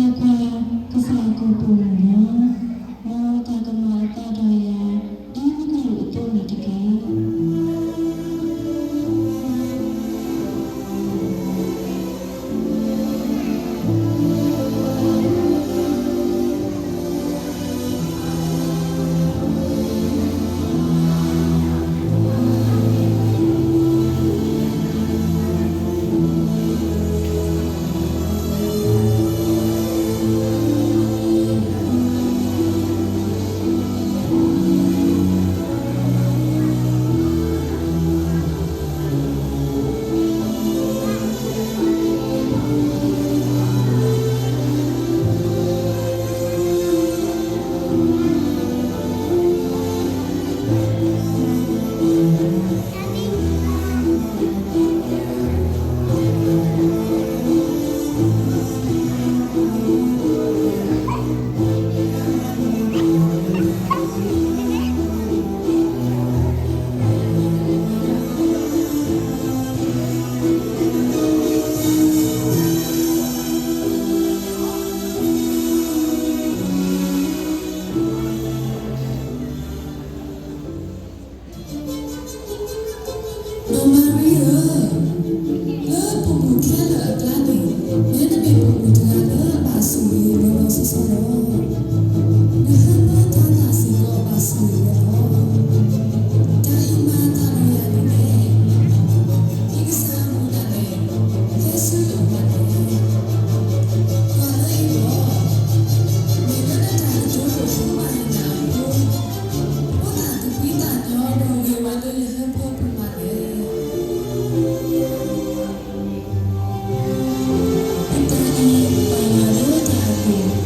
ကွၢ်ကွၢ်, ကစၢ်အကလုၢ်ပူၤန့ၣ်လီၤ. မ်တၢ်ကမၤအသးဒီးယၤ ဒ်နကလုၢ်အသိးန့ၣ်တက့ၢ်. နီၢ်မၤရံဧၢ, လၢပမုၢ်ခဲလၢာ်အကျါန့ၣ်, မ့ၢ်နမ့ၢ်ပမုၢ်တဂၤလၢအဘၣ်ဆိၣ်ဂ့ၤလီၤလီၤဆီဆီလီၤ. နဟၢဖၢတၢ်သးစ့ၢ်ကီးဘၣ်ဆိၣ်ဂ့ၤဝဲလီၤ. တၢ်ဟ့ၣ်မၤတၢ်လီၤယၤန့ၣ်န့ၣ်, ယကစၢ်အမူဒါန့ၣ်, ဟဲဆူယအိၣ်ဘၣ်န့ၣ်, ကွၢ်လၢယဂီၢ်, မ့ၢ်လၢနတၢ်ကတိၤဒိၣ်ထီၣ်ဘၣ်ယၤအဃိ, အိၣ်သးသူၣ်ဖှံသးညီဒီးဂ့ၤဝဲလၢယဟၢဖၢပူၤမးလဲၣ်. အတၢ်အံၤပာ်ယၤလၢတၢ်အပူၤ,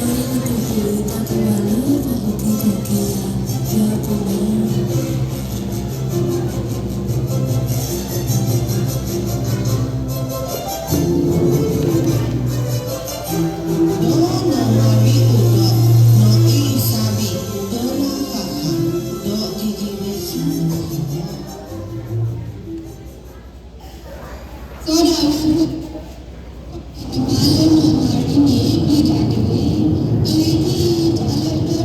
ဒီးယကတိၤဒိၣ်တၢ်ကမၣ်လၢတၢ်ဟူးဂဲၤထီၣ်က့ၤယၤအပူၤလီၤ. ဒီးနီၢ်မၤရံအိၣ်ဒီး နီၢ်အံၤလံၤစဘ့း သၢလါဃၣ်ဃၣ်, ဒီးက့ၤက့ၤဝဲဆူ စီၤဒၤဝံးဖိ, တၢ်လၢနီၢ်မၤရံန့ၣ် ပျံၤတၢ်တဂ့ၤ. အဂ့ၢ်ဒ်အံၤ, တၢ်လၢကဒၢထီၣ်ဝဲလၢအပူၤန့ၣ်, အိၣ်ထီၣ်ဝဲလၢ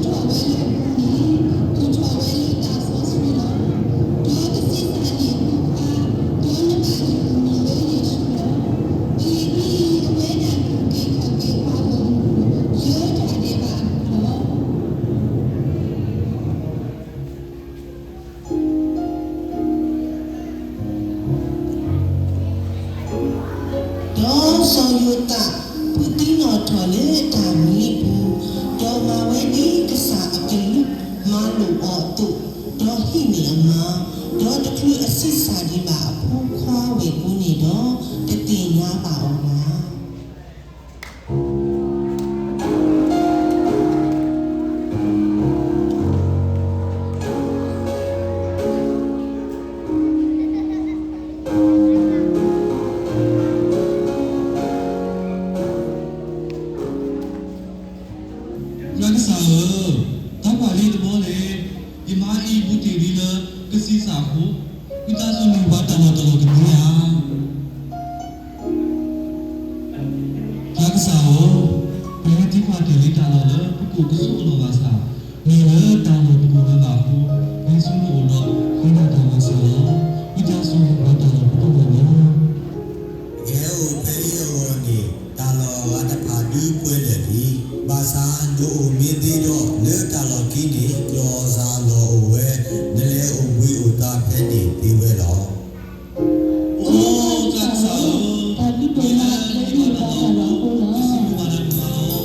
တၢ်စီဆှံလီၤ. ဒီးကဆံးစၢ်န့ၢ်အဖိခွါ, ဒီးနဘၣ်ယုၢ်အမံၤလၢယ့ၣ်ၡူးလီၤ. အဂ့ၢ်ဒ်အံၤ, အဝဲဒၣ်ကက့ၤခီၣ်က့ၤပှၤဂီၢ်မုၢ် လၢတၢ်ဒဲးဘးအပူၤလီၤ. ဒီးစီၤယိၤသးဖုသံနီၣ်ထီၣ်လၢတၢ်မံအပူၤ, ဒီးမၤဝဲဒ်ကစၢ်အကလုၢ်မၤလိာ်အီၤအသိး, ဒီးဟံးန့ၢ်အမါ, ဒီးတချုးအဆံးစၢ်ဒံးဘၣ်အဖိခွါဝဲၢ်ကိန့ၣ်ဒီး, တသ့ၣ်ညါဘၣ်အီၤဘၣ်. ယွၤကစၢ်ဧၢ, တၢ်ကွၢ်လံတဘျီန့ၣ်, ယမါအံၤဘူးတ့ၢ်လံလၢကဆံးစၢ်အဃိ, ဝံသးစူၤနုာ်ပှၤတၢ်လီၢ်တလီၢ်ကမံၤဧါ. ယွၤကစၢ်ဧၢ, ပဟဲသံကွၢ်တ့ၢ်လံတၢ်လီၢ်လၢပကိၣ်ကဆိးကလီၢ်ဘၣ်ဆၣ်, မ့ၢ်လၢတၢ်လီၢ်ပကိၣ်လၢဘၣ်အဃိ, ဟဲဆူနအိၣ်ဒီးဃ့တၢ်တၢ်မၤစၢၤလီၤ. ဝံသးစူၤနုာ်ပှၤတၢ်လီၢ်ပတီၢ်လီၤလီၤ. ဂဲၤအိၣ်ဖဲယဂီၢ်န့ၣ် တၢ်လီၢ်အဂၤတဖၣ်ဒုးကွဲးလၢာ်လံ. ဘၣ်ဆၣ်နအိၣ်မ့ၢ်သ့ဒီး လၢတၢ်လီၢ်ခံန့ၣ် လီၢ်စၢ်လီၢ်အိၣ်ဝဲ, နလဲၤအိၣ်ဘှံးအိၣ်သါဖဲန့ၣ်သ့ဝဲလီၤ. အိ, ကစၢ်ဧၢ, တၢ်ဘျုးဒိၣ်မးလၢနဟ့ၣ်ပှၤတၢ်လီၢ်အဃိလီၤ.